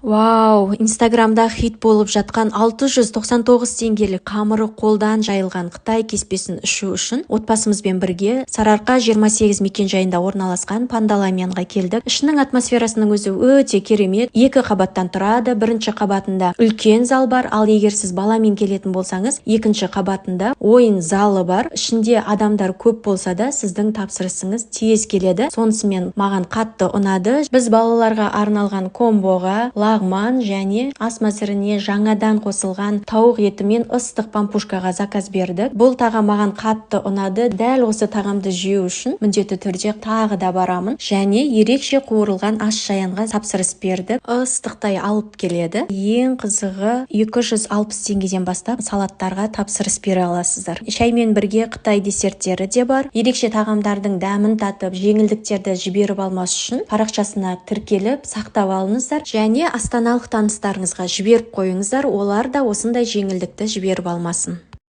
Вау, Инстаграмда хит болып жатқан 699 теңгелік қамыры қолдан жайылған қытай кеспесін ішу үшін отбасымызбен бірге Сарыарқа 28 мекенжайында орналасқан Пандаламянға келдік. Ішінің атмосферасының өзі өте керемет. Екі қабаттан тұрады. Бірінші қабатында үлкен зал бар, ал егер сіз баламен келетін болсаңыз, екінші қабатында ойын залы бар. Ішінде адамдар көп болса да, сіздің тапсырысыңыз тез келеді. Сонысымен маған қатты ұнады. Біз балаларға арналған комбоға лағман және ас мәзіріне жаңадан қосылған тауық еті мен ыстық пампушкаға заказ бердік. Бұл тағам маған қатты ұнады. Дәл осы тағамды жеу үшін міндетті түрде тағы да барамын. Және ерекше қуырылған ас шаянға тапсырыс бердік. Ыстықтай алып келеді. Ең қызығы, 260 теңгеден бастап салаттарға тапсырыс бере аласыздар. Шаймен бірге қытай десерттері де бар. Ерекше тағамдардың дәмін татып, жеңілдіктерді жіберіп алмас үшін парақшасына тіркеліп, сақтап алыңыздар және астаналық таныстарыңызға жіберіп қойыңыздар, олар да осындай жеңілдікті жіберіп алмасын.